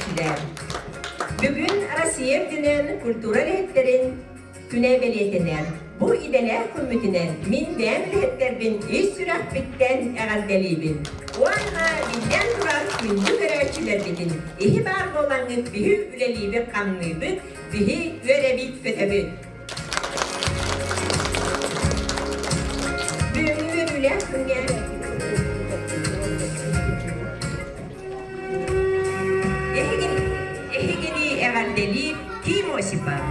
көрөөччүлэр! Бүгүн Россия үрдүнэн культура үлэһиттэрин күнэ бэлиэтэнэр. Бу идэлээх күммүтүнэн мин бэйэм үлэһиттэрбин ис сүрэхпиттэн эҕэрдэлиибин. Уонна биллэн турар күндү көрөөччүлэрбитин иһи баар буолаҥҥыт биһи үлэлиибит-хамныыбыт, биһи үөрэбит-көтөбүт. Бүгүҥҥү үөрүүлээх күҥҥэ эһигини эҕэрдэлиир Ким Осипов.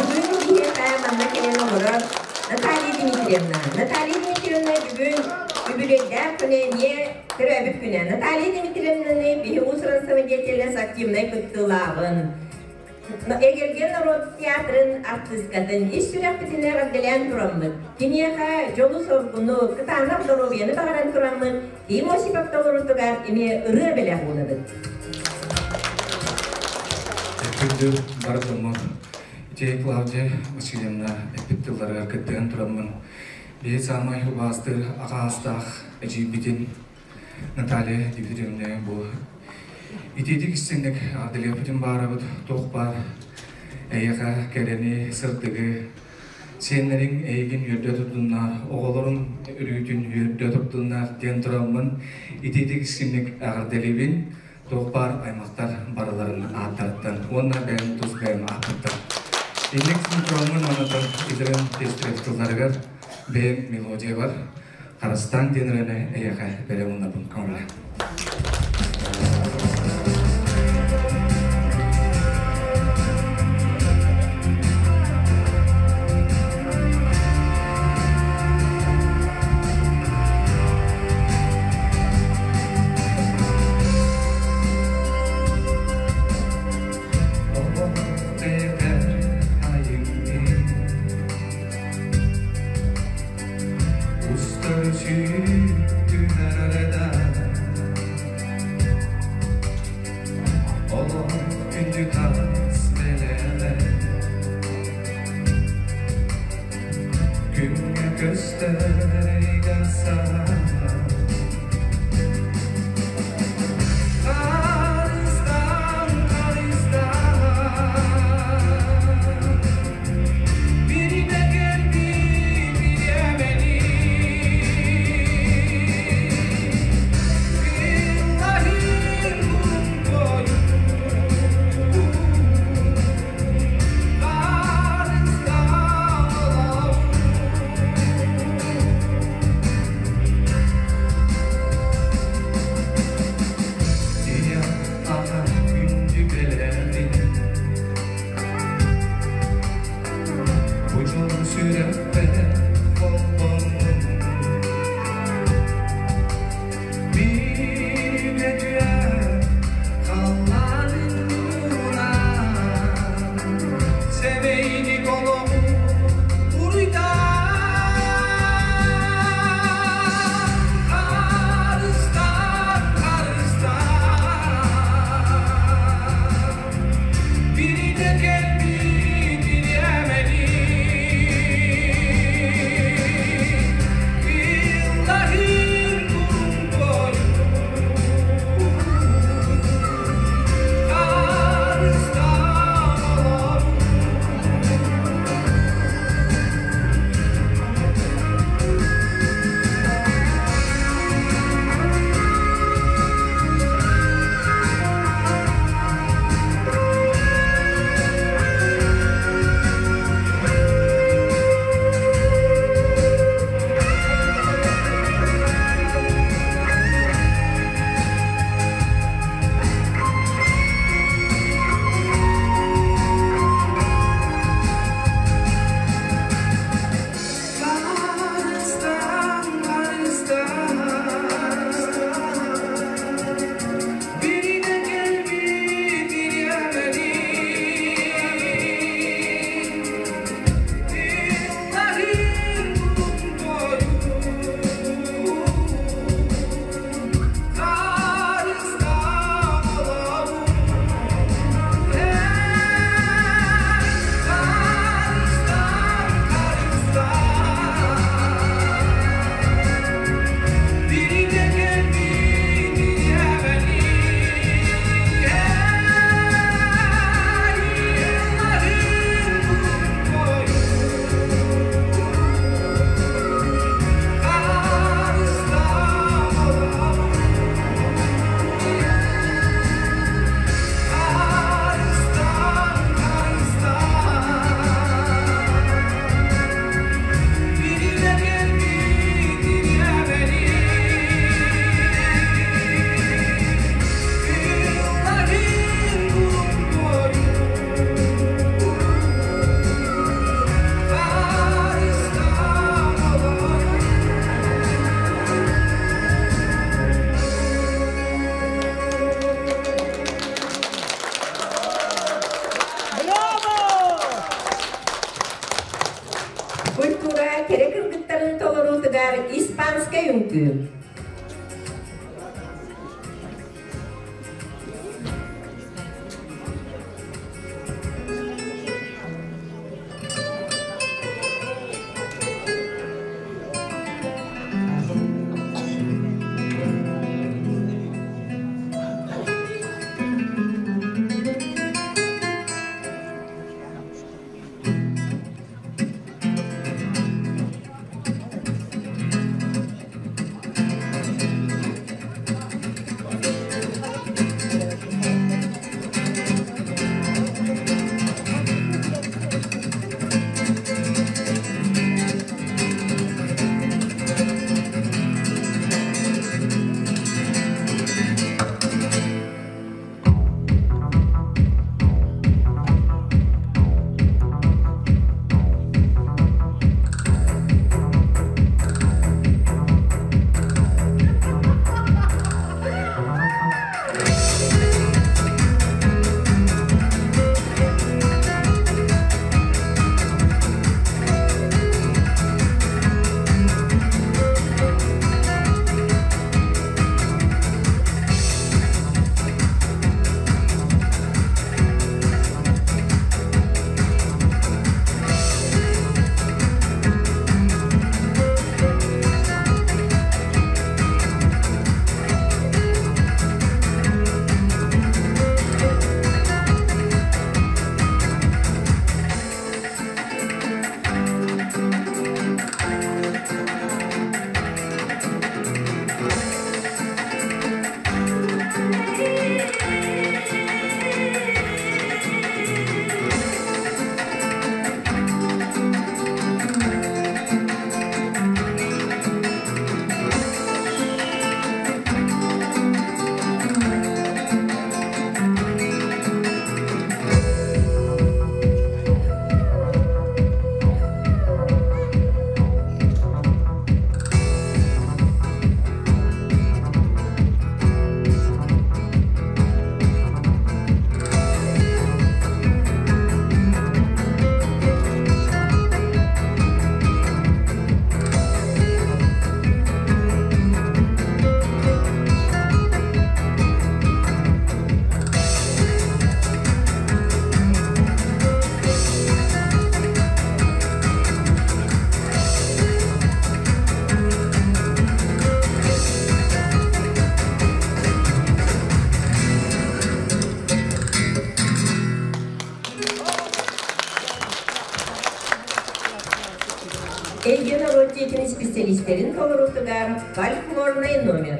Бүгүн биһиэхэ манна кэлэн олорор Наталья Дмитриевна. Наталья Дмитриевна бүгүн үбүлүөйдээх күнэ эмиэ төрөөбүт күнэ. Наталья Дмитриевнаны биһи уус-уран самодеятельность активнай кыттыылааҕын, Эгэлгэ норуот театрын артыыскатын ис сүрэхпитин эҕэрдэлээн тураммыт, киниэхэ дьолу-соргуну, кытаанах доруобуйаны баҕаран тураммыт, Ким Осипов толоруутугар эмиэ ырыа бэлэх уунабыт. Күндү бар дьоммор, ити Клавдия Васильевна эппит тылларыгар кыттыһан тураммын, биһи саамай убаастыыр аҕаастаах эдьиийбитин Наталья Дмитриевна бу итиитик истиҥник Аделия баарабыт туох баар эйиэхэ кэрэни, сырдыгы, сиэннэриҥ эйигин үөрдэ турдуннар, оҕолорун өрүүтүн үөрдэ турдуннар диэн тураммын итиитик истиҥник эҕэрдэлиибин туох баар аймахтар барыларын ааттарыттан уонна бэйэм тус бэйэм ааппыттан. Инник тураммын манатан идэрин тестирэх тылларыгар бэйэм мелодия бар. Харыстаан диэн ырыаны эйиэхэ бэлэм уунабын көҥүлэ. Культура кэрэ кыргыттарын толоруутугар испанскай үҥкүү. норуот дьиэтин исписэлиистэрин толоруутугар фольклорнай номер.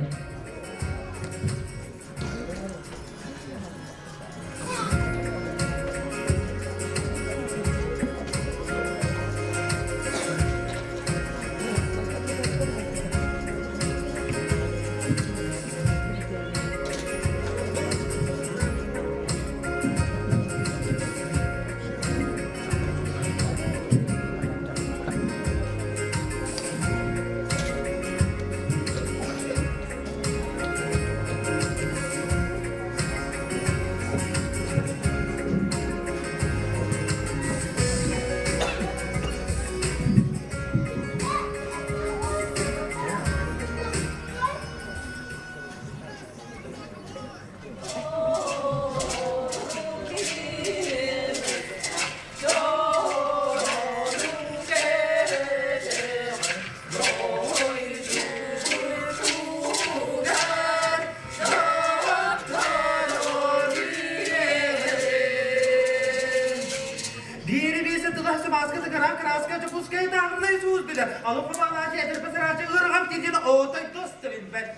Биэри биэсэ тыла сымааска тыгыраан кырааска Дьокуускай тааҕыннай суус билэр алын хабаалаачы эдэр басараачы ыарахам тириэн отой тос билбэт.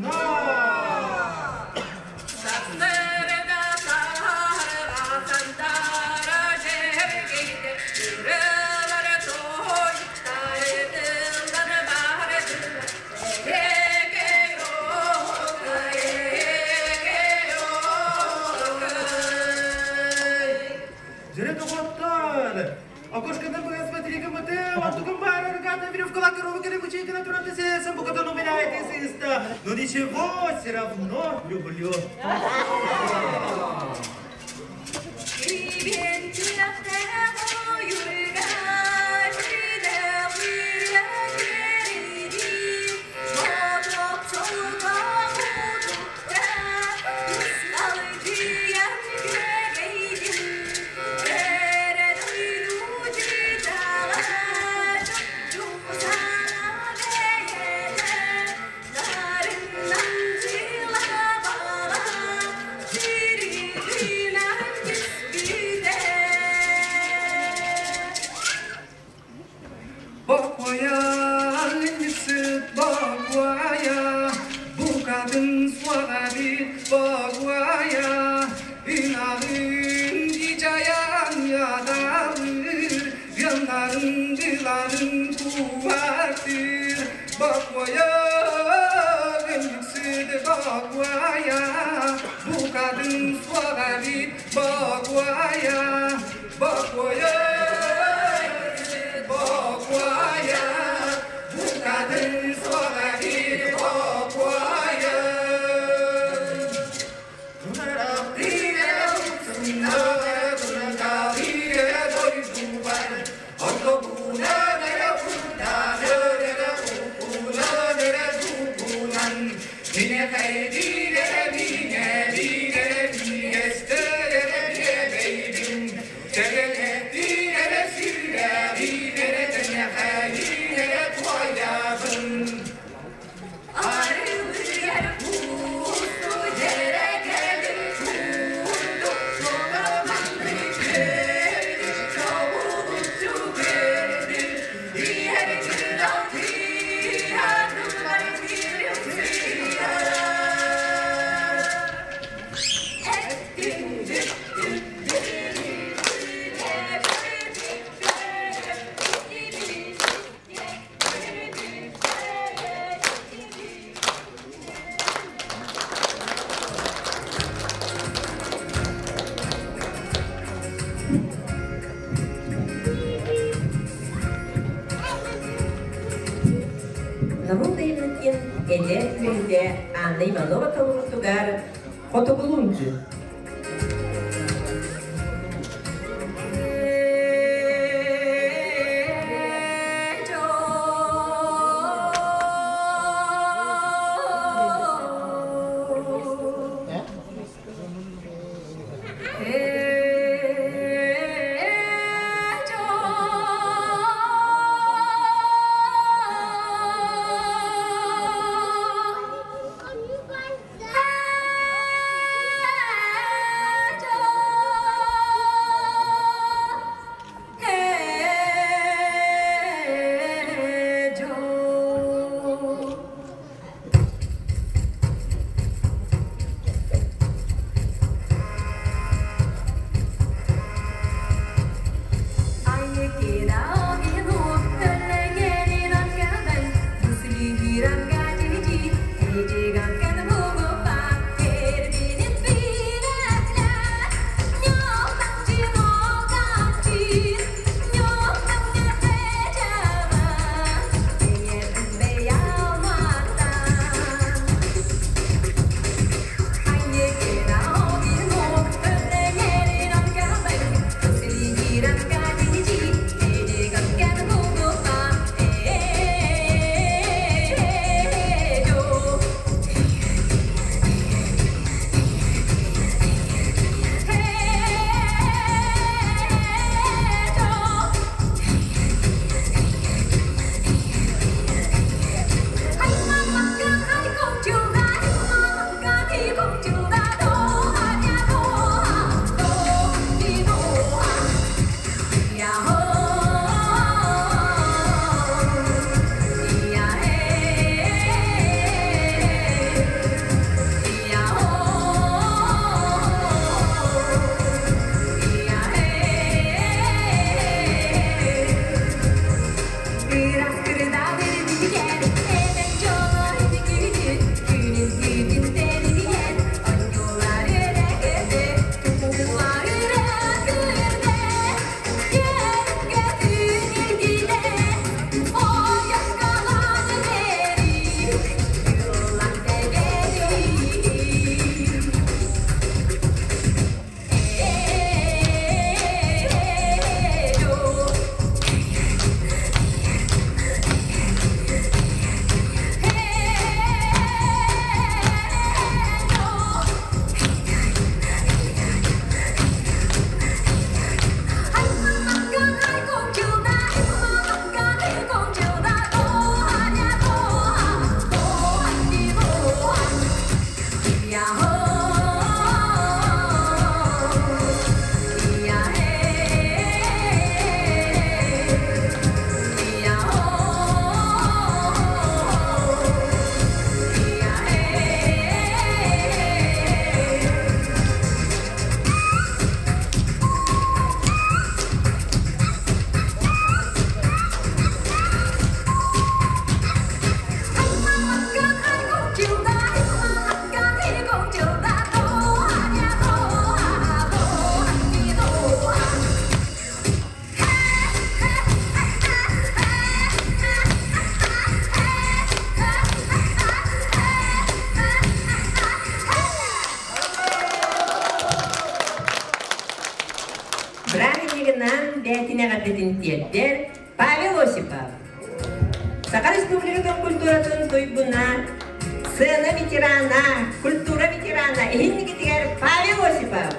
Но! Дьэрэ доҕоттор, окошканы быга смотри кымыты, онтукум баар аргата веревкала коровы кэлэ мучейкана туран сесен букатан умиляет сыста. Но ничего, все равно люблю. Баквая, баквая, букатын суаҕабит баквая, Инагын дичаян ядалыр, Яннарын дыларын куартыр. Баквая, баквая, букатын суаҕабит баквая, Баквая, баквая, букатын суаҕабит баквая. Народ айымнытын эдэр үлэһитэ Анна Иванова толорутугар Хотугулуунчу. Ah! эҕэрдэтин тиэрдэр Павел Осипов. Саха Республикатын культуратын туйгуна, сцена ветерана, культура ветерана иһиннигитигэр Павел Осипов.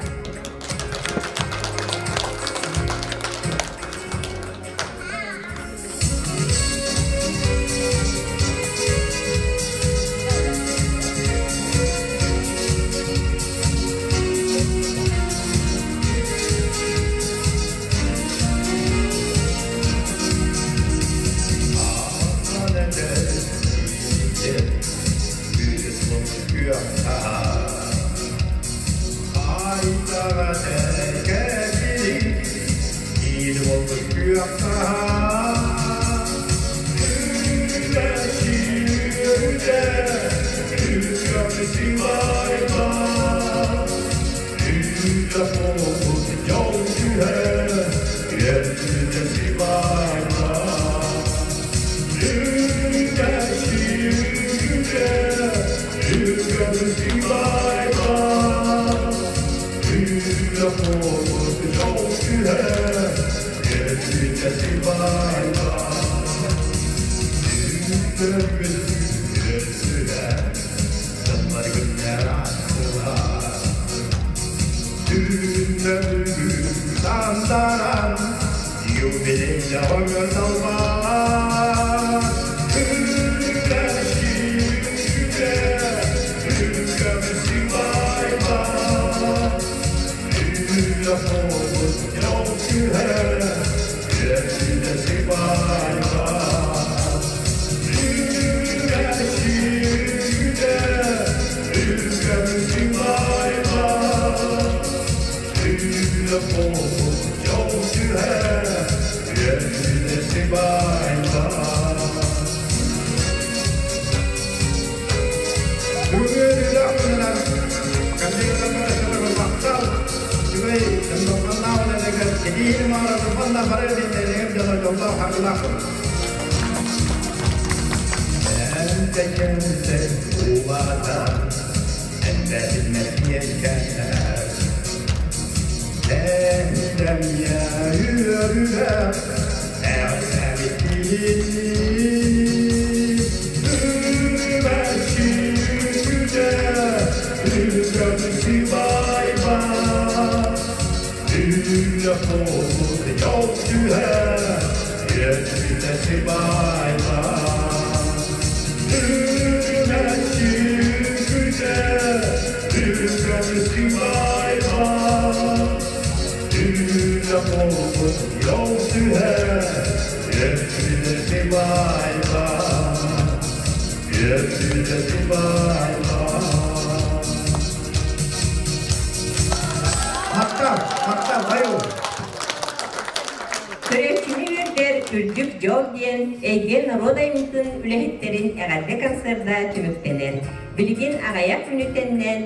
Көрөөччүнү үөрдэр үрдүк дьол диэн эйгэ норуот айымньытын үлэһиттэрин эҕэрдэ концерда түмүктэнэр. Билигин аҕыйах мүнүүтэннэн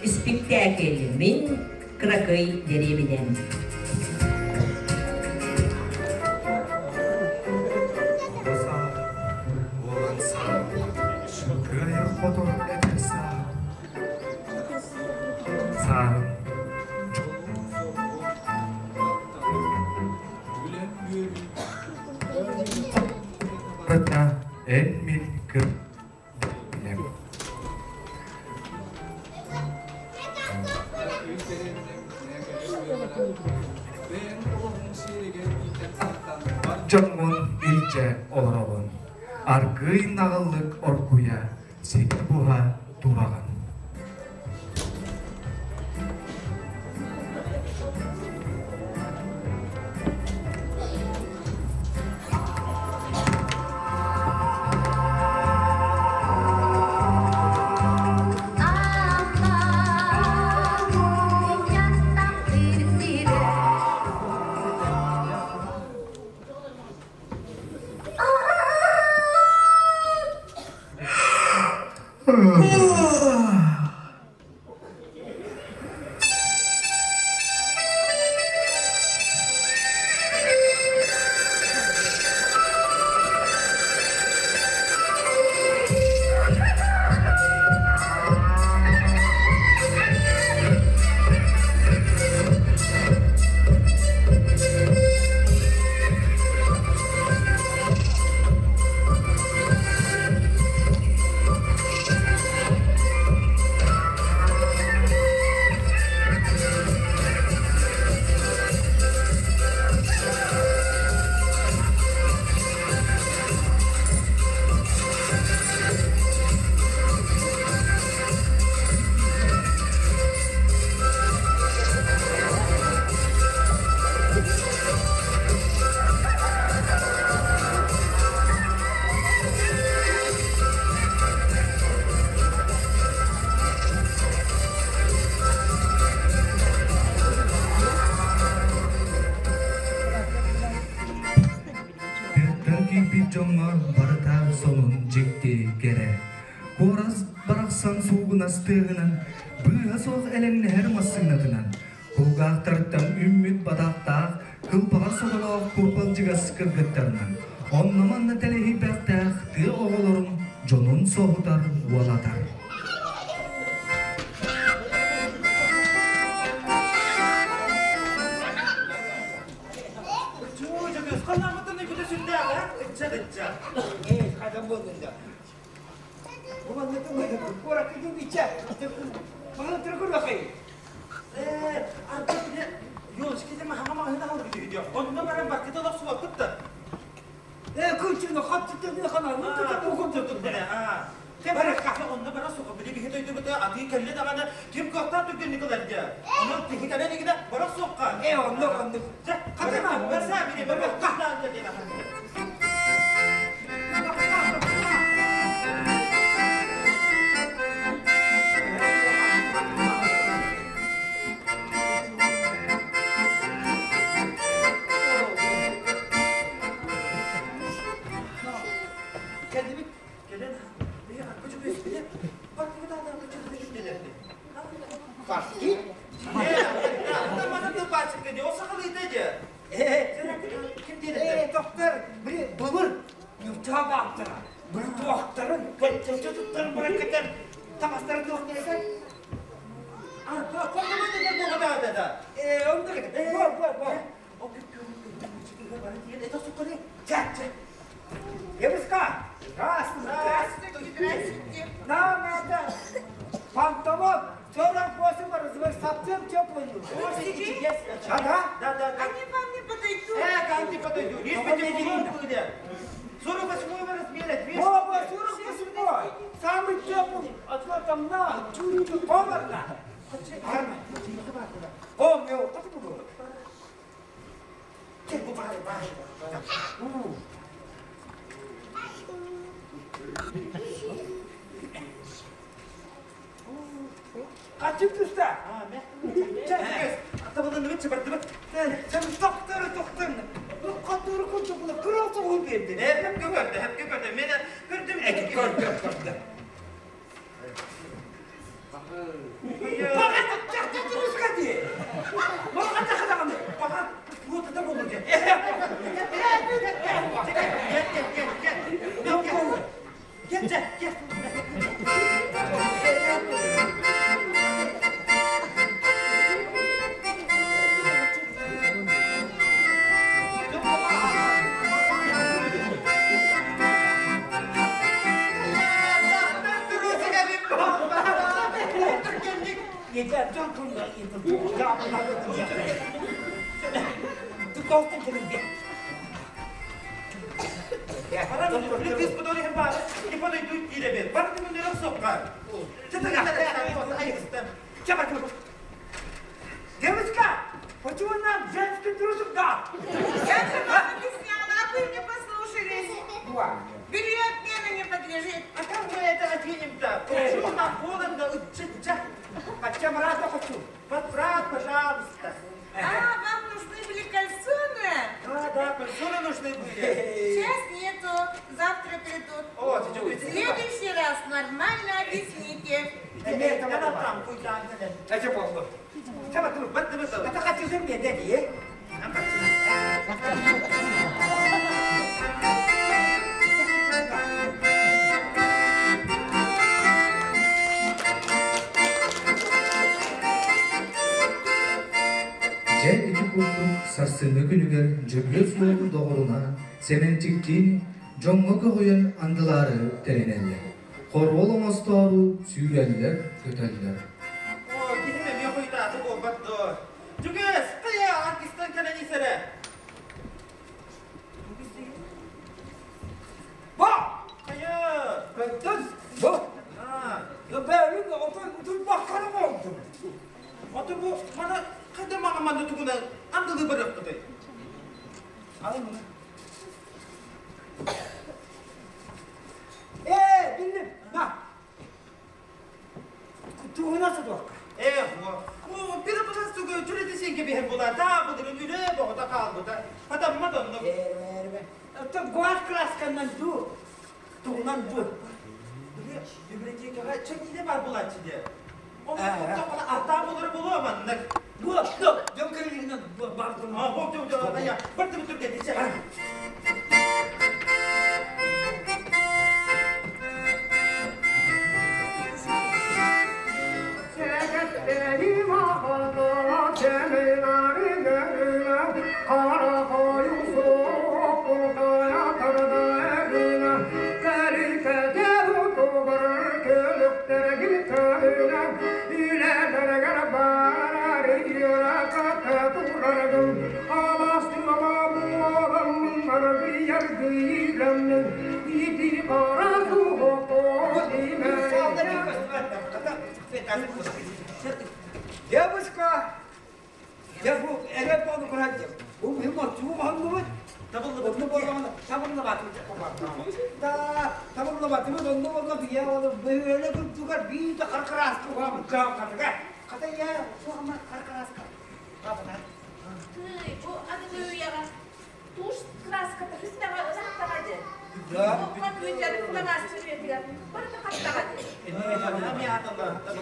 испиктээкил Мин кыракый дэриэбинэм. Эн мин кыр Дьоммун илдьэ олоробун. Аргыый наҕыллык оргуйа, сити буһа тураҕын. Барыта сонун дьикти кэрэ. Куорас барахсан суугунас тыаһынан, быыһа суох элэҥнэһэр массыынатынан, кулгаахтарыттан үүммүт батахтаах, кылбаҕар сотолоох курбалдьыгас кыргыттарынан, онно-манна тэлэһийбэхтээх тыа оҕолорун дьонун соһутар, уолатар. Онно баран баркыта олохсубаппыт да. Онно бара суха били биһи дойдубута атыы кэллэ даҕаны ким кыахтаах түргэнник ылар дьэ. Онон киһи кэлэн игинэ бара суохха. Э оннук оннук. Дьэ хатыма барса били барыахха. Кэлдибит. Кэлэн Пашки? Э, доктор, былыр ньучча бааттара, бір туохтарын, көччөчө туттарын баран кетер, тамастарын туох диэсен? Э, онда кетер. Бо, бо, бо. Ча, ча. Девушка, здравствуйте. Здравствуйте, здравствуйте. Нам надо панталон 48 размер, совсем теплый. А, да? Да, да, да. Они вам не подойдут. Э, как не подойдут? Есть по 48 размера, 200. Во, во, 48 Самый теплый. А что там на? Чури, холодно. О, мне вот так было. Качып түстэ. Sen doktoru doktor. Bu katuru kutu kral soğuk verdi. Баҕа чахчы туруска дии. Баҕа чахадаҕаны. Баҕа туота болу дьэ. Кел, кел, кел. Yeter can kuruna yeter. Ya Tukostan kelin Девочка, почему нам женский трусик дал? Я же вам объясняла, а вы не послушались. Белье отмены не подлежит. А как мы это оденем-то? Почему нам холодно? Хотя брата хочу. Подправь, пожалуйста. А, вам нужны были кальсоны? Да, да, кальсоны нужны были. Сейчас нету, завтра придут. О, В следующий раз нормально объясните. Это плохо. Это хочу мне, дяди. Дьэ ити курдук сарсыҥҥы күнүгэр Дьөгүөс уолу доҕорунаан Сэмэнчиктиин дьоҥҥо көҕүйэн андылаары тэринэллэр. Хоруол оҥостоору сүүрэллэр-көтөллөр. Жүгес, қая аркистан кәләнисәрә. Ба! Қая. Көттүн. Бу. Бәрін отын баққаны болдым. Аты бу мана қайда маған манды тугуна андылы бір өптіді. Ал мұны. Э, білдім. На. Тугуна сатуаққа. Э, бу bir бұлас тугу жүреді сенге бехер бұла. Та бұдыры үлі боғыта қалбыта. Адам мадонны. Э, Это гуаш красканнан ду. Оннан бу. Библиотекаҕа чэҥиинэ бар булааччы диэ. Аттаа булары булуо маннык. Бу, дьон кэлигинэн бардым. А, бу, бу, я, барды бу түргэн, иче. Девушка, я бу эрэ буолу курандым. Бу мин мотчугум ханныбыт. Табыллыбыт буоллаҕына табыллыбатым. Да, табыллыбатым онно болла бия олу бөөлө курдугар биир каркараска угамын каакатыга. Ката я суама каркараска. Бабана. Тый, бу аныгы туш краска тахыстаҕа ырахтаҕа дьэ. Да. Компьютер фломастер үөтүгэр барыта хаттаҕа дьэ. Тоня, Тоня, Тоня, Тоня,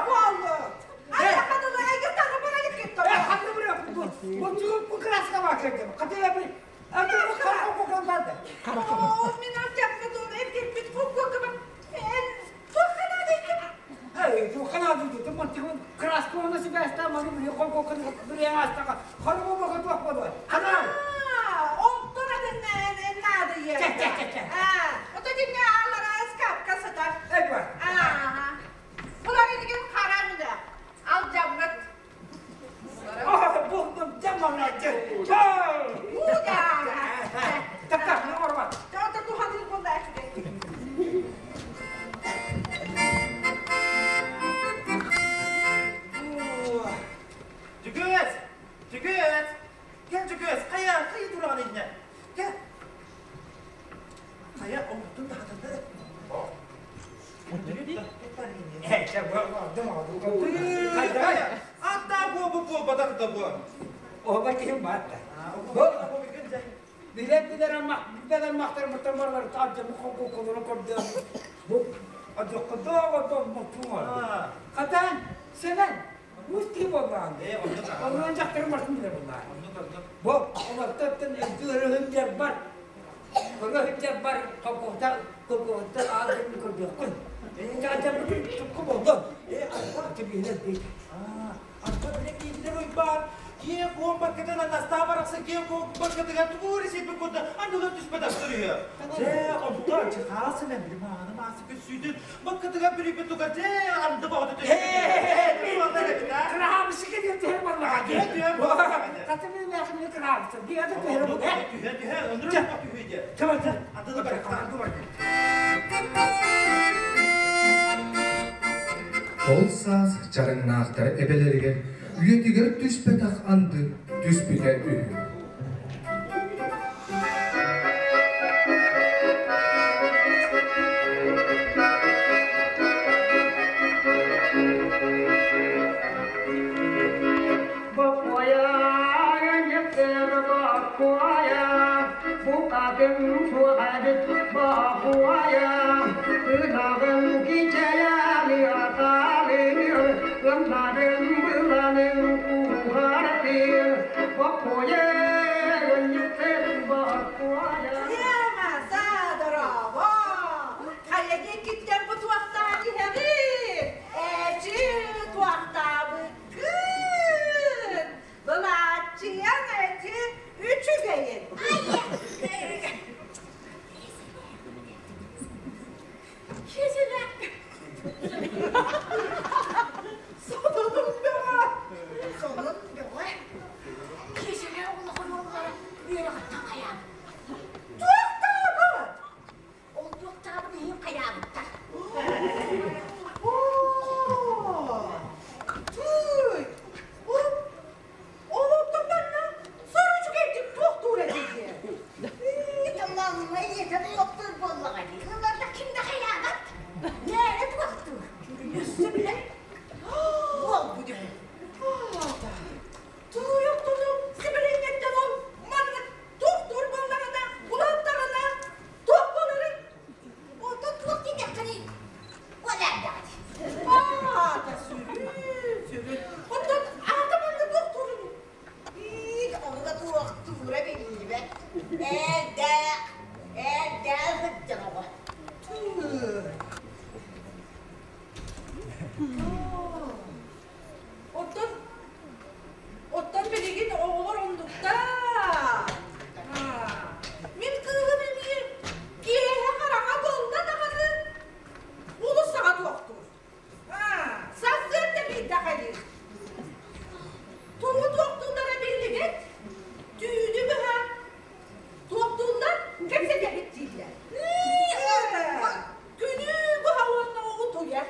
буолла. Э, ханна бырап бу. Мотчугум бу краска бакырдым. Ката я бу. Ата бу кара кокон барды. Эй, бу кана ду мотчугум краска оны себеста маны бир кон кокон бир ястака. Хары бу бага туак болду. Кана. Эй, бар. А, бу жаман жа. Так, так, не орба. Жүгөс! Жүгөс! Кел Жүгөс, кая, кая тураган ине. Кел. Кая, оңтун тахатында. Эй, ча, бу, дым Кая, атта бу бу бу бадар да бу. Оба ким батта. Бу билет билер ама билер мактар мутамарлар таажа мухо колоро кордо. Бу адо кодо го мотума. Катан сенен мусти боллан. Онун жактыр мартын билер боллан. Бу олар төптен өндөрү бар. Өрүһүм бар кокота кокота алдын көрдө. Жажа бу чукку болду. Билет бит. Атта билек индер бар. Кие куон бакытына наста баракса кие куон бакытыга тугури сепи кута андыга түспөт астырıyor. Же онтон чыгасы мен бир мааны масы көсүйдүн бакытыга бир бир туга же анды багыты түспөт. Кыраабысы келет боллага. Каты мен яхны кыраабысы. Диады төһөр бу. Түһэ түһэ өндүрө түһэ. Чабан. Андыга бар анды бар. Ол саас чарыңнаахтар эбелеригер үйетигер түспетах анды түспүтэ үһү. Тема, дорообо! Хайа диэкиттэн бу туохтаан иһэҕин? Эчи туохтаабыккын! Былааччыйаҥ эти үчүгэйин! Сонунум бөҕө! Сонун бөҕө. Киэсэлэ улахан уоллара үөрэҕиттэн хайаабыт. Туохтаабыт? Ол туохтаабыт иһин хайаабыттар. Тыый! Ол оттон манна сор үчүгэйдик туохтуур этиги. Манна ийэтэ туохтуур буоллаҕа дии. Ыларда ким да хайаабат. Нээрэ туохтуур. Өссө билэр. Буолбут үһү. Тууй оттону сибилиҥҥэттэн ол маннык туохтуур буоллаҕына, улааттаҕына туох буоларый? Онтон туох диэтэххиний? Ол эрдэҕит. Аата сүрүн, сүрүн. Оттон аата манна туохтуурун? Иик, онуга туохтуура биллибэт. Эрдээх, эрдээх сылдьан оҕо. Тыый. Оттон, оттон билигин оҕолор оннуктар. Мин кыыһым эмиэ киэһэ хараҥа буолла даҕаны уулуссаҕа туохтуур. Сарсыарда биирдэ хайыыр. Тугу туохтууллара биллибэт. Түүнү быһа туохтууллар кэпсэтэбит дииллэр. Күнү быһа уонна утуйар.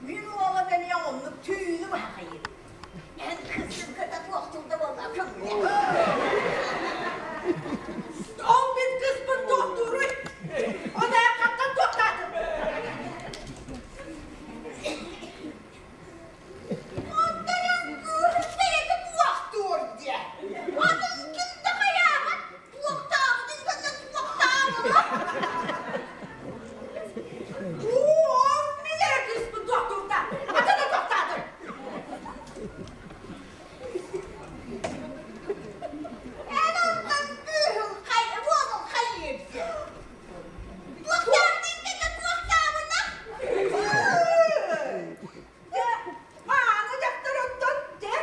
Мин уолум эмиэ оннук түүнү быһа хайыыр. Эн кыыскын кытта туохтуур да буолла көҥүлэ. Ол мин кыыспын туохтууруй? Оны хантан туохтаатым? Онтон эн кыыһын бэйэтэ туохтуур диэ. Атын ким да хайаабат туохтаабытын кэннэ туохтаабыта. Оо, мин эрэ кыыспын туохтуурда. Атыны туохтаатым. Эн онтон кыыһын хай уолун хайыыр диэ. Туохтаабытын кэннэ туохтаабына. Мааны дьахтар оттон дьэ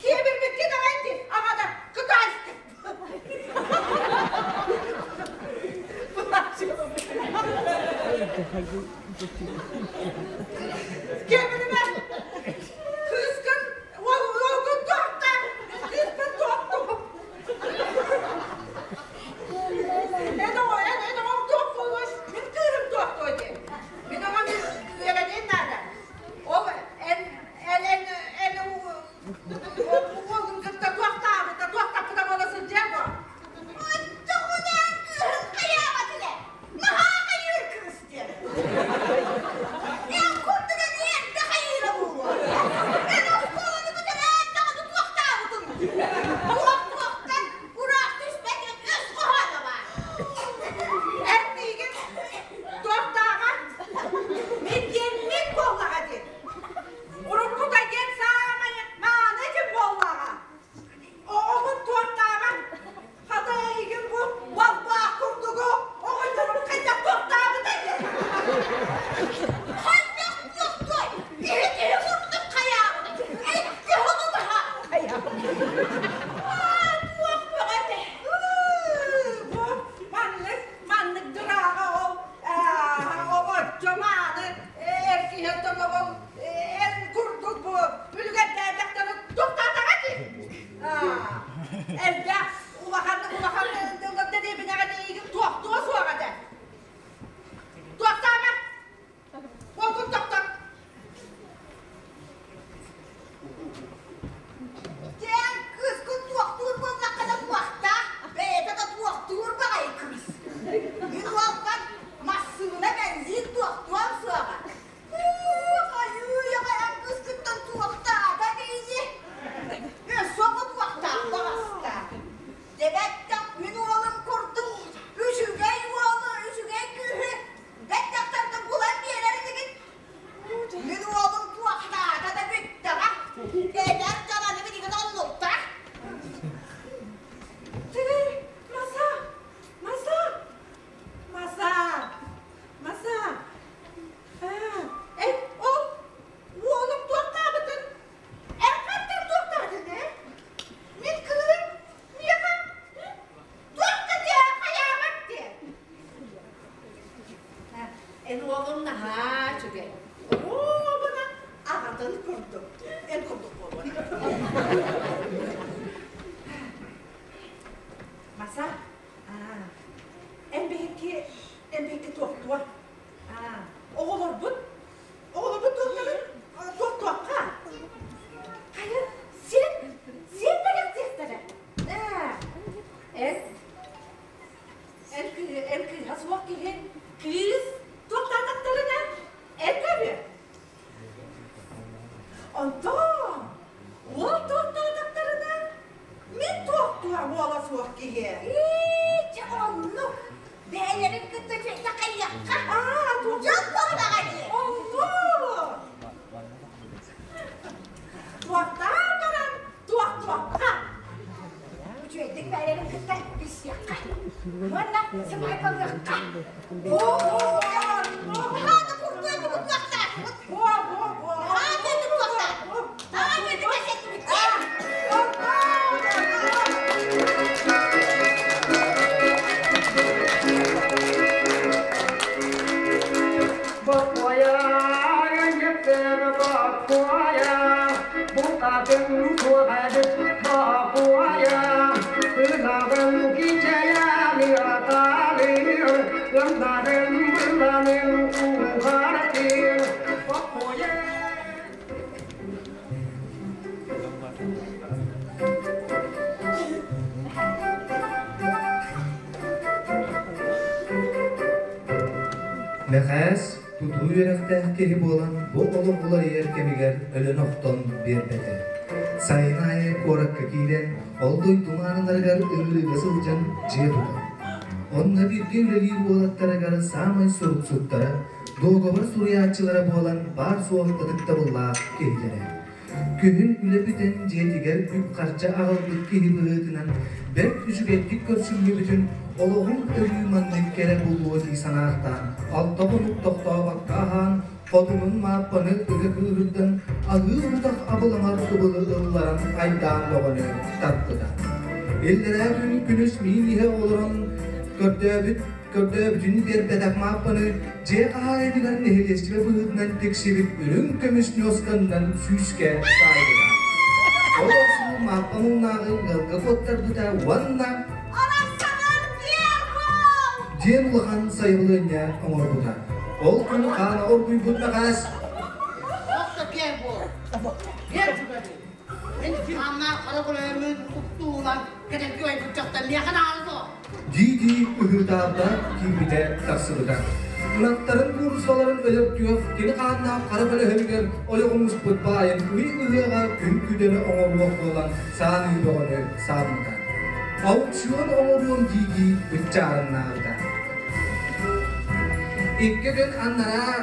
киэбирбиккин аҕай дии аҕата кытайский. Киэбиримэ кыыскын уол уолгун туохта кыыспын туохтум эн оҕо эн эн оҕоҥ туох буолуой мин кыыһым туохтуо диэн мин оҕом үөрэниэн наада ол эн эн эн эн уолгун кытта туохтаабыта туохтаппыта буола сылдьыа буо Оччоҕуна кыыһын хайаабат илэ. Наһаа хайыыр кыыс диэн. Эн курдук эмиэ эрдэ хайыыра буолуо. Эн уолуҥ наһаа үчүгэй. Оруобуна аҕатын курдук. Эн курдук буолуо. Маса, эн биһикки, эн биһикки туохтуо? Оҕолорбут, оҕолорбут туохтарын туохтуохха? Хайа, сиэн, сиэн бэлэхтиэхтэрэ. Эн, эн, эн кыыһа суох киһи, кыыс туохтаатахтарына, эн көрүө. Онтон уол туохтаатахтарына, мин туохтуам уола суох киһи. Ии, чэ оннук. Бэйэлэрин кытта чэйдэ хайыахха. Аа, Дьон буоллаҕа дии. Оннук. Туохтаан баран туох-туохха. Үчүгэйдик бэйэлэрин кытта билсиэххэ. Уонна сыбаайбалыахха. Бо-бо! Хаана курдук бутуохтаахпыт. Бо-бо-бо! Хаана тутуохтаахпыт. Хаана кэсэтибит. Мэхээс тутуу үөрэхтээх киһи буолан бу олох уларыйар кэмигэр өлөн-охтон биэрбэтэ. Сайын аайы куоракка киирэн, ол дойду мааныларыгар ыҥырыыга сылдьан дьиэ тутар. Онно бииргэ үлэлиир уолаттарыгар саамай суруксуттара, дуогабар суруйааччылара буолан баар-суох ытыктабыллаах киһилэрэ. Күһүн үлэ бүтэн дьиэтигэр үп-харчы аҕалбыт киһи быһыытынан бэрт үчүгэйдик көрсүллүбүтүн олоҕум өрүү маннык кэрэ буолуо дии санаахтаан, алта хонук тохтообокко аһаан, хотунун Мааппаны ыга кыыһырдан, аһыы утах абылаҥар ыбылы ылларан айдаан бөҕөнү тарпыта. Иллэрээ күн күнүс миин иһэ олорон көрдөөбүт Көрдөөбүтүн биэрбэтэх Мааппаны дьиэ хаһаайыныгар нэһилиэстибэ быһыытынан тиксибит үрүҥ көмүс ньуосканнан сүүскэ таайбыта. Ол охсуу Мааппа муҥнааҕы ыалга куоттарбыта уонна диэн улахан сайабылыанньа оҥорбута. Ол күн хаана оргуйбут Мэхээс Дии-дии ыһыытаабыта, киирбитэ, тахсыбыта. Ынахтарын кууруссаларын өлөртүөх, кини хааннаах хара көлөһөнүгэр ойоҕун муспут баайын ый ыһыаҕа күн күдэнэ оҥоруох буолан сааныы бөҕөнү сааммыта. Аукцион оҥоруом дии-дии быччаарыннаабыта. Икки күн аннараа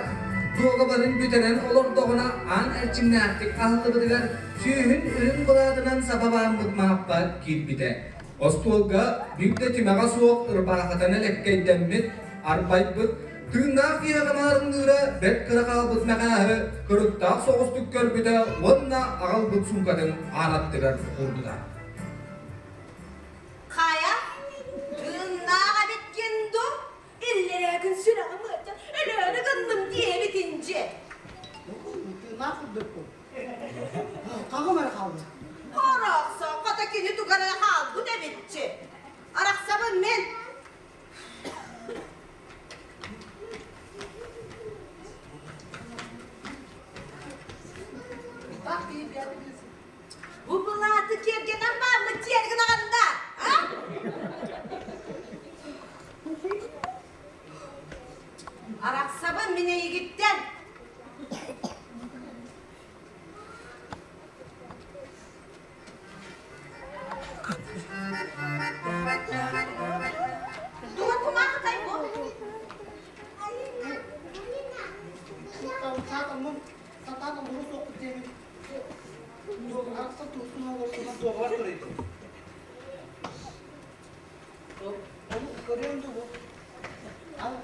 дуогабарын бүтэрэн олордоҕуна аан эрчимнээхтик аһыллыбытыгар сүүһүн үрүҥ былаатынан саба бааммыт Мааппа киирбитэ. Остуолга биир да тимэҕэ суох ырбаахытан элэккэйдэммит, арбайбыт, тыыннаах киһиэхэ маарынныыра бэрт кыра хаалбыт Мэхээһи кырыктаах соҕустук көрбүтэ уонна аҕалбыт суумкатын аан аттыгар уурбута. Хайа, тыыннаах эбиккин дуу? Иллэрээ күн сүрэҕим ыалдьан өлөөрү гынным диэбитин дьэ. Тыыннаах курдукпун. Хаҕым эрэ хаалла. Арахса, хата кини тугар эрэ хаалбыт эбитчи. Арахсабын мин. Бу былааты киэргэнэн бааммыт тиэргин аҕанда, а? Арахсабын мин эйигиттэн. Дуга кумаахтай бу. Көрүөм дуу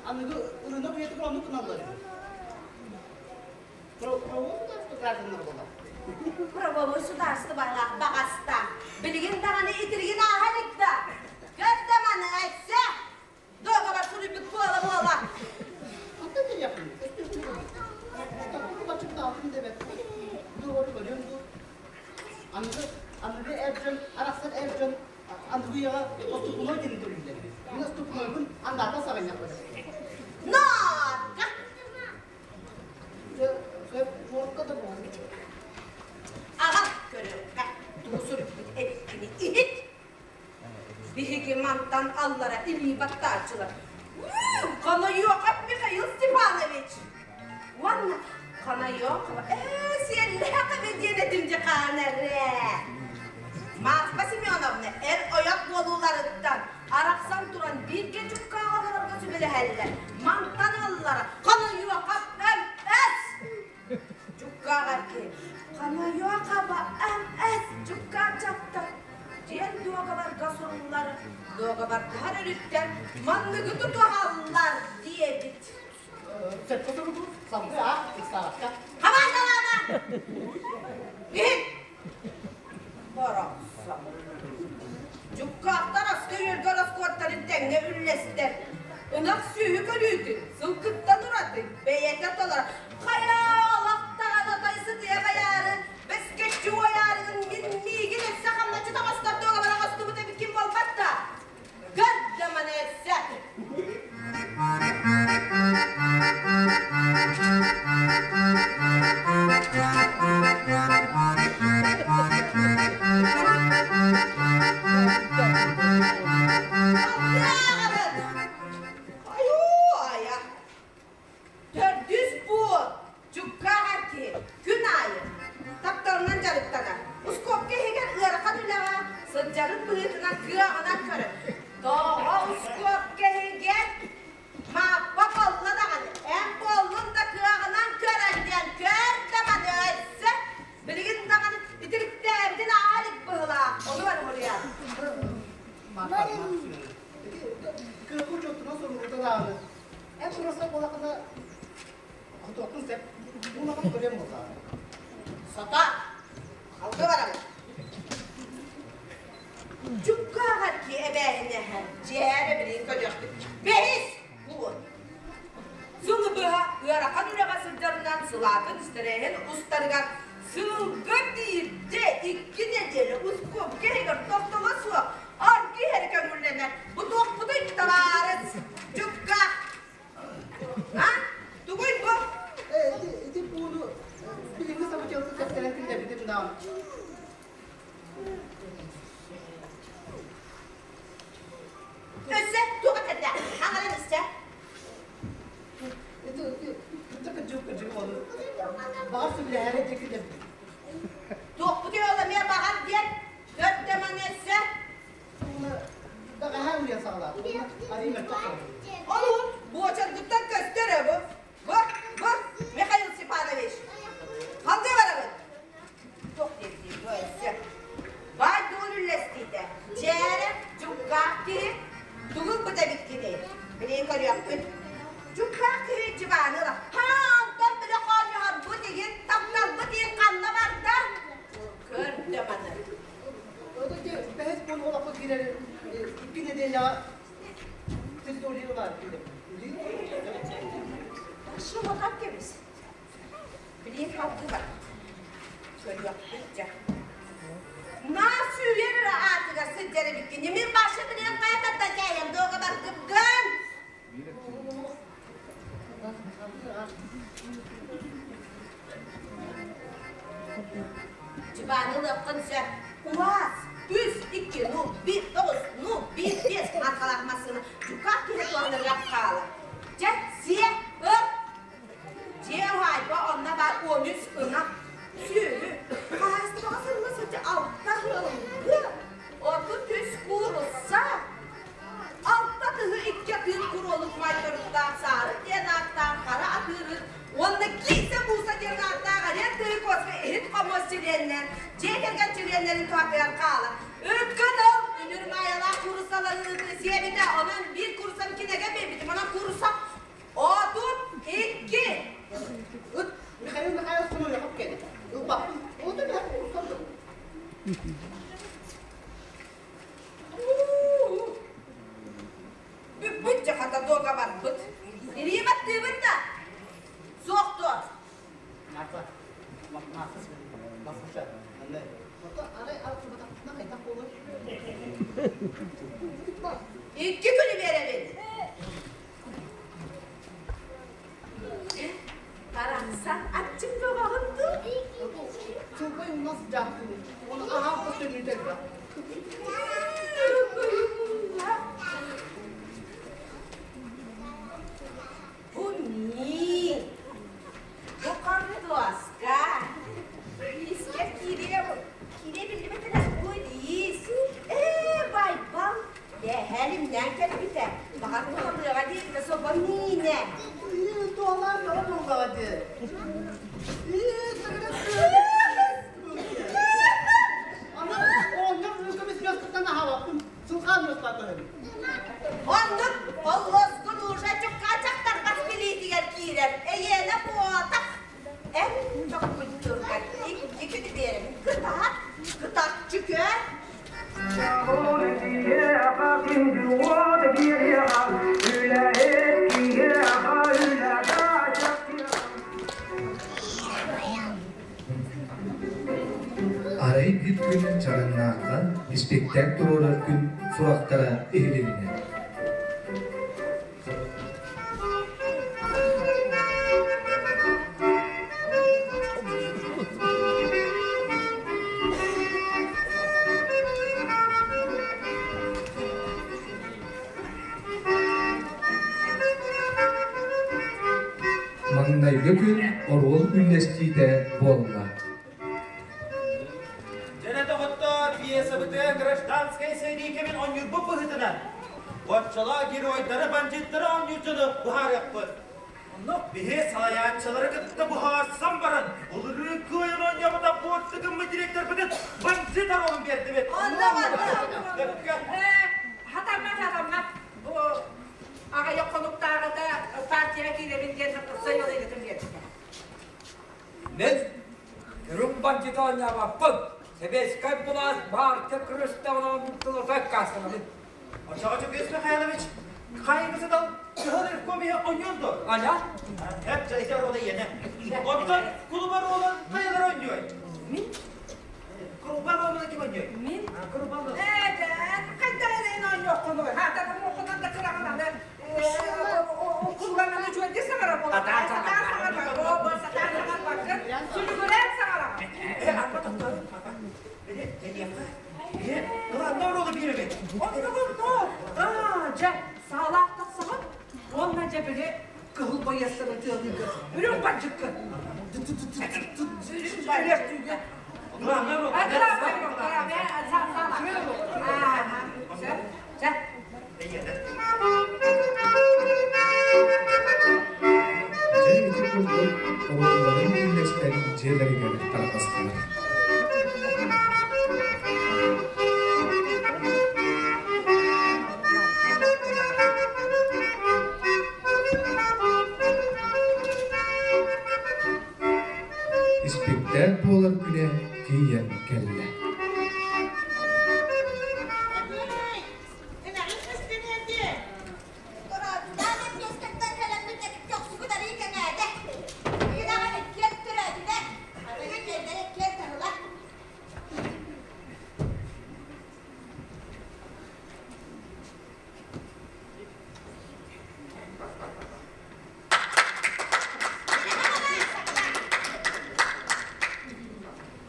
аныгы ырыынак үйэтигэр оннук гыналлар Правовой судаарыстыбалаах баҕаста. Билигин даҕаны итиригин ааһа илик да. Көр да маны өссө. Договор суруйбут буола-буола. Андата саҕынньах быда. Норка! Сөп, норка да буолбут. Аҕа көрүөххэ, тугу суруйбут эбиккини иһит. Биһиги мантан аллара илии баттааччылар. Хонойуохап Михаил Степанович! Уонна Хонойуохова ээ сиэллээх эбит диэн этим дьахаан эрэ. Марфа Семеновна эр ойох буолууларыттан арахсан туран бииргэ чуккааҕа олорорго сүбэлэһэллэр. Мантан аллара Хонойуохап М.С. Дьуккааҕар киһи Хонойуохаба М.С. Дьуккаа дьахтар диэн дуогабарга суруллар. Дуогабардаһар өрүттэр манныгы тутуһаллар диэбит. Сөпкө суругу салгыы аах ыксаабакка. Хамаандалаама! Иһит! Барахсан. Дьуккаахтар аска-үөлгэ ороскуоттарын тэҥҥэ үллэстэр. Ынах сүөһү көрүүтүн, сылгыттан ураты, бэйэтэ толорор. Хайа, олохтоҕо отой сытыйа байаары, бэскэччи уойаарыгын мин миигин өссө хамначчыт оҥостор дуогабар оҥостубут эбиккин буолбат да? Көр да маны өссө! Айуу-айа! Төрдүс буол, чуккааҕар киһи күн аайы тапталынан дьарыктанар. Ускуопка иһигэр ыарахан үлэҕэ сылдьарын быһыытынан кыаҕынан көрөр. Тоҕо ускуопка иһигэр Мааппа буолла даҕаны, эн буоллун да кыаҕынан көрөн диэн көр да маны өссө билигин даҕаны итириктээбитин ааһа илик быһыылаах, ону бары суруйар. Кыахы учуоттунан суруйбута даҕаны Эн туруорсар буоллаххына, хотуохпун сөп. Улахан көрүөм буоллаҕа. Сата, алгы барабын. Дьуккааҕар ки эбээһинэһэ, дьиэһэ билигин көрүөхпүт. Бэһис буол. Сылы быһа ыарахан үлэҕэ сылдьарынан сылаатын истэрэһин устарыгар сылга биирдэ икки нэдиэлэ ускуопка иһигэр тохтоло суох аргы иһэрэ көҥүллэнэр. Бу туохпутуй табаарыс? Дьукка! А? Тугуй бу? Ити пууну билиҥҥи событиелка кэптэрэн киллэрбитим даҕаны. Өссө туох этэрдэ? Хаҥаран истэ. Ити кырдьык кырдьык ону. Баҕар сөбүлэһэрэ диэки киллэрбит. Туохпут ол эмиэ баҕар диэн көрдө маны өссө. Бэҕэһээ улуйан саҕалаата. Арыый мөлтөх соҕус. Ол буочаргыттан көстөр ээ бу. Бу, бу, Михаил Степанович. Ханна барабыт? Туох диэбитий бу өссө? Баай дуол үллэстиитэ. Чээрэ, дьуккаах киһи тугу ылбыт эбиккиний? Билигин көрүөхпүт. Дьуккаах киһи дьыбааны ыла. Ха, онтон били хоонньоһорбут иһин, тапталбыт иһин ханна барда? Көрдө маны. Бэһис буолу олоххо киирэр икки нэдиэлэҕэ территория баар Шумахан кэбис. Билиэн халгыбар. Көрүөхпүт дьэ. Наа сүүрэр эрэ аатыгар сылдьар эбиккин. Мин баша билиэн хайа тардан кээйэн дуогабаргыбгын. Дьыбааны ылыаххын сөп. Уаз, үс, икки, ну, биир, тоҕус, ну, биир, биэс маркалаах массыына дьукаах киһи туһанарыгар хаалар. Дьэ, сиэ, ыл. Дьиэ уһаайба онно баар 13 ынах, сүөһү, хаһаайыстыбаҕа сылла сылдьа алта ыалга, 33 куурусса, Алта тыһы икки атыыр куруолук майторуктаах Саарык диэн ааттаах хара атыыры уонна Киисэ Мууса диэн ааттаах эриэн тыһы куоска иһит-хомуос чилиэннэр, дьиэ кэргэн чилиэннэрин туһатыгар хаалар. Үткүн ыл, үнүр Маайалаах кууруссаларын ыытыы сиэбитэ, онон биир куурусам кинигэ биэрбитим, онон куурусса 32. Ыт Михаил Михайлович хомойуохап кэлин. Ылбаппын. Ол да бэһэ куурусам да. Бүппүт дьахата дуогабарбыт. Илии баттыыбын да? Суох дуо? Марфа, Марфа, Марфуша, Икки күнү биэрэбин. Баҕар туһалыаҕа диэбитэ собо миинэ. Туолаан бара буоллаҕа дии. Аны оҕонньор көмүс миэстэтин аһаабаппын, сылҕаан миэстэ көһөбүн. Оннук холлоскун уже чуккаачахтар бас билиитигэр киирэр эйиэнэ буотах. Эн чоккуйдургар икки күнү биэрэбин кытаат, кытарчы көр. Арай биир күн Чараҥнаахха испиктээк туруорар күн сурахтара иһилиннэ. Маҥнайгы күн оруол үллэстиитэ буолла. Дьэ доҕоттоор, пьесабыты гражданскай сэрии кэмин оонньуурбут быһыытынан, оччолоо геройдары, бандьыыттары оонньуур дьону быһаарыахпыт. Онно биһи салайааччылары кытта быһаарсан баран, былырыы кыайан оонньообута буортугуммут директорбытын бандьыыт оруолун биэрдибит. Онно Хатаммат, хатаммат. Бу аҕыйах хонуктааҕыта партияҕа киирэбин диэн сайылыгытын биэрбитэ. Мин үрүҥ бандьыыты оонньообоппун. Сэбиэскэй былаас баартыйа кырыыстаҕына тылыта аккаастанабын. Оччоҕо Чөкүөс Михайлович, хайыгысытал кыһыл ревком иһэ оонньуон дуо? Аня? Эп, ити оруола иэнэ. Оттон кулуба оруолун хайалар оонньуой? Мин? Курупан оруолун ким оонньуой? Мин? Курупан оруолун. Ээ, хайдах эрэ оонньуоххунуй? Хаата муоххунан да кыраҕын кулланан үчүгэйдик саҥара буолар. Сатаан саҥарбакка, сатаан саҥарбакка, сүлүгүрэн саҥараҕын. Э, арба тохтоо, папа. Били, тэниэххэ. Били, главный оруолу биэрэбит. Оннук, Аа, дьэ, саалаах тахсаҕын уонна дьэ били кыһыл байыастары тыалыыгы үрүҥ бардьыккын. Үрүҥ Главный оруол. А, главный оруол, Сөп, сөп. Дьэ ити курдук оруолларын үллэстэн дьиэлэригэр тарҕастылар. Испиктээк буолар күнэ тиийэн кэллэ. Эмэҕин көстүнүө Тураатылаан оркестртан кэлэммит көхсүбүт арыый кэҥээтэ. Биһиги иккиэн төрөөтүлэр. Аныгы дьиэлэрэ иккиэн таһылар.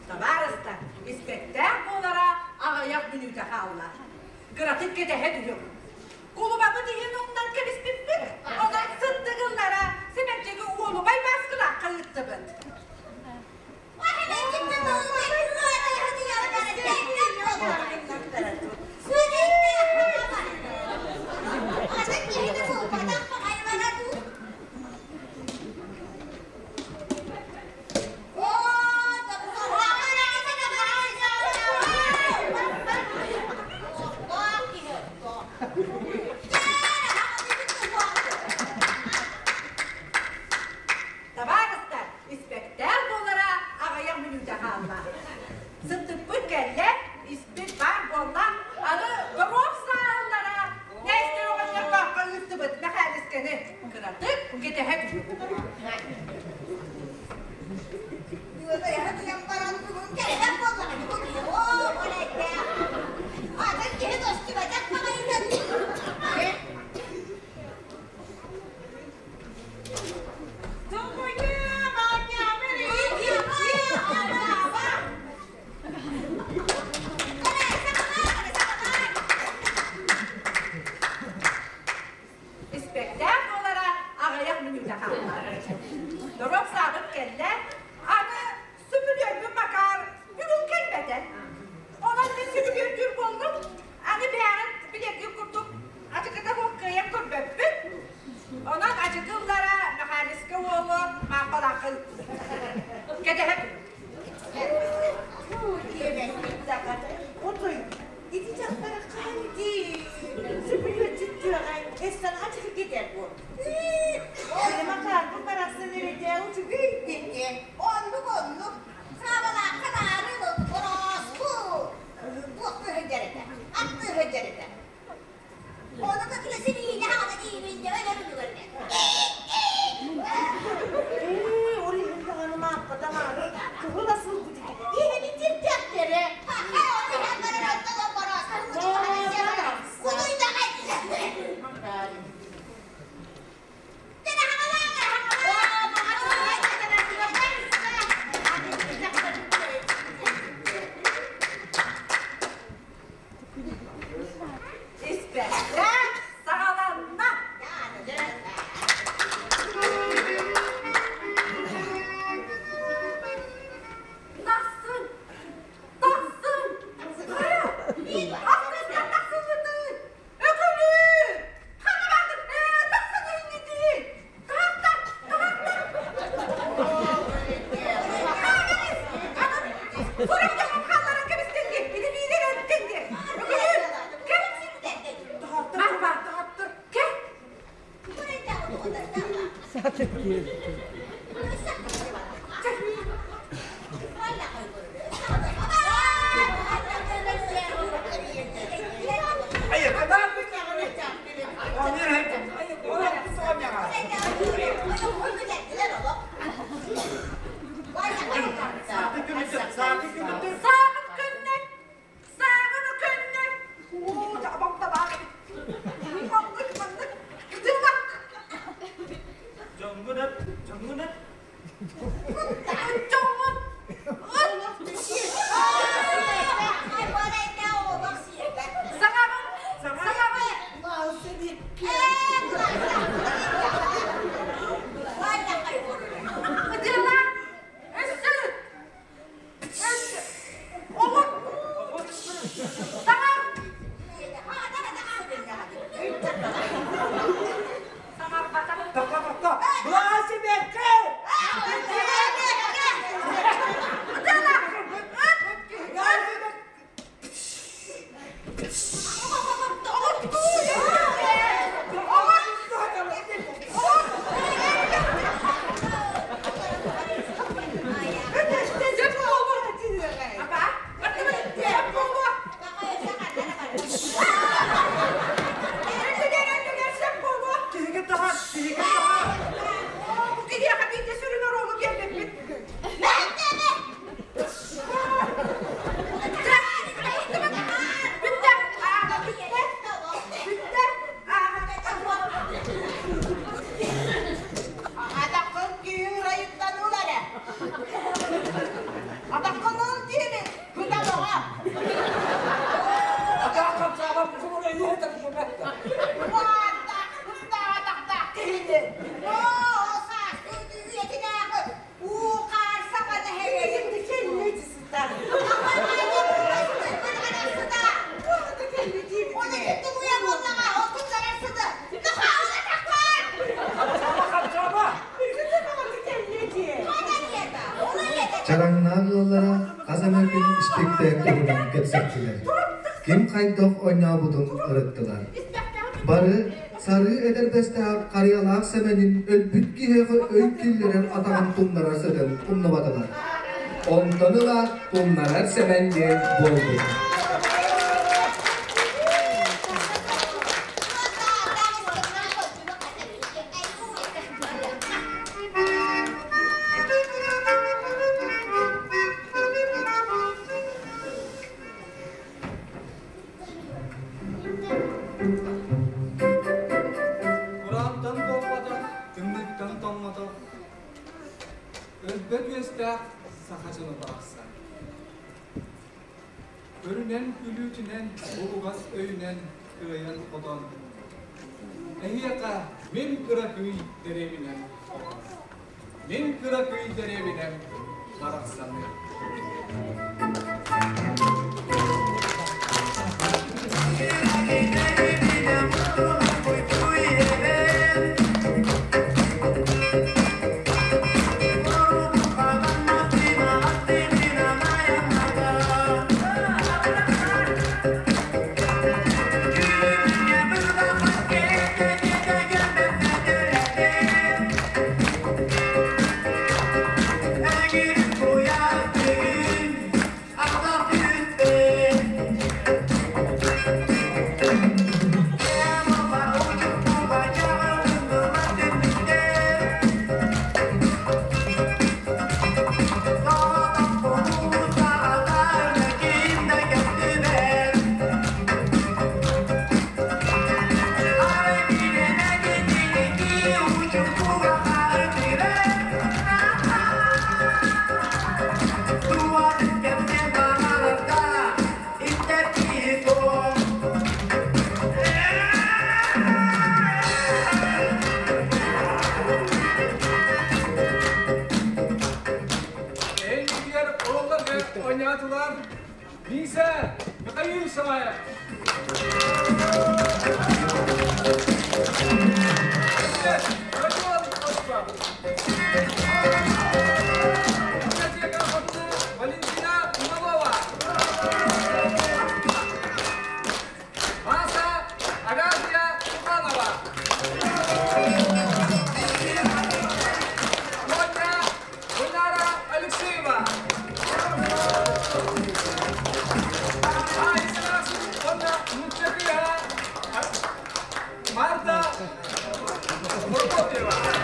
Табаарыстар, испэктээх буолара аҕыйах мүнүүтэ хаалла. Кыратык кэтэһэ түһүҥ. Кулубабыт иһин умнан кэбиспиппит. Онон сыттыгыллара Сэмэнчиги уолубай бааскылаахха ыыттыбыт. Табаарыстар, испэктээх буолара аҕыйах мүнүүтэ хаалла. Сыттыкпыт кэллэ, испит баар буолла, аны доруоп сааллара Нээстэр оҕонньордооххо ыыттыбыт Мэхээлискэни кыратык кэтэһэ Испэктээх буолара аҕыйах мүнүүтэ хаалла. Доруоп саабыт кэллэ, аны сөмүлүөммүн Макар бүгүн кэлбэтэ. Онон мин сөмүлүөттүүр буоллум. Аны бэйэҕит билэргит курдук ачыкыта суох кыайан көрбөппүн. Саабалаахха ыыттылар. Кэтэһэ турун. Отой, ити дьахтара хаһан ити сөмөлүөтчүттүөҕэ эссанаҕа чэкитэр буол. Макарбын барахсан эрэдээ үчүгэй дэнэ. Оннук оннук. Саабалаахха наарын орооску туох тыһыдьар этэ, ат тыһыдьар этэ. Ону кытта сириини хаҕана диибин дьэ өлөр үлүгэргэ. Ээ, ол иһин даҕаны мааппа даҕаны кыһыл асылбыт ити. Иһини тирдэхтэрэ. Испэктээк саҕаланна! Тахсын! Тахсын! Хайа! Аттыттан тахсыбытый! Өкүлүү! Ханна бардын? Ээ, тахсын иһиҥҥитий! Таһахта! Таһахта! Сурук дьоҥҥун хаалларан кэбистиҥ дии! Ити биилэр өлтүҥ дии! Өкүлүү! Кэл! Марфа! Кэл! Сааҕын көннөр! Сааҕын көннөр! Уу, табам табаах эбит. Маннык, маннык. Ытыма! Дьоҥҥун эт, дьоҥҥун эт. Дьоҥҥун! Саҥаҕын! Саҥаҕын! Ытыала! Өссө! Өссө! Оҕут! Саҥар! Саҥарбатах. Тоқта, тоқта! Былаас бэккэ! Ытыала! Киһиги таһар, киһиги таһар. Чараҥнаах ыаллара хас эмэ күн испиктээк туһунан кэпсэттилэр, ким хайдах оонньообутун ырыттылар. Бары сарыы этэрбэстээх харыйалаах Сэмэнин өлбүт киһиэхэ өй киллэрэр атаҕын тумнарар сытын умнубатылар. Онтон ыла тумнарар Сэмэн диэн буолбут. Кураантан тоҥмотох, тымныыттан тоҥмотох, өлбөт үөстээх саха дьоно барахсан. Көрүнэн күлүүтүнэн, булугас өйүнэн кыайан-хотон. Эһиэхэ мин кыракый дэриэбинэм оҕо. Мин кыракый дэриэбинэм барахсаны. Биисэ Михаил Шамаев. Родион Осипов. Библиотека хотуна Валентина Малова. Маса Агафья Туманова. Тоня Гульнара Алексеева. Уонна Марта Прокопьева.